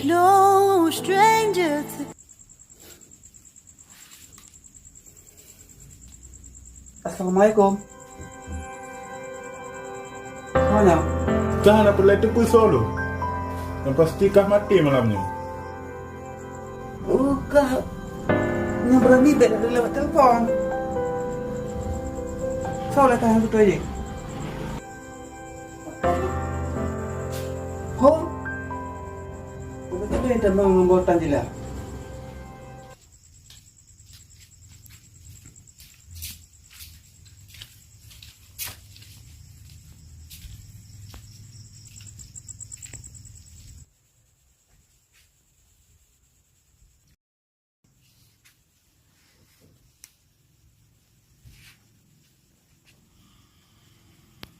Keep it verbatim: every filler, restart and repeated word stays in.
No stranger to Assalamualaikum. Mana? Kah hana peureulèe teupeu soe lôn. Nyang pasti kah maté malam nyoe. Oh, kah nyang beurani bèk lewat telepon. Soe lé kah nyang beutôi jih? Ho? Bukan satu yang terbang ngon boh tan jeulaih.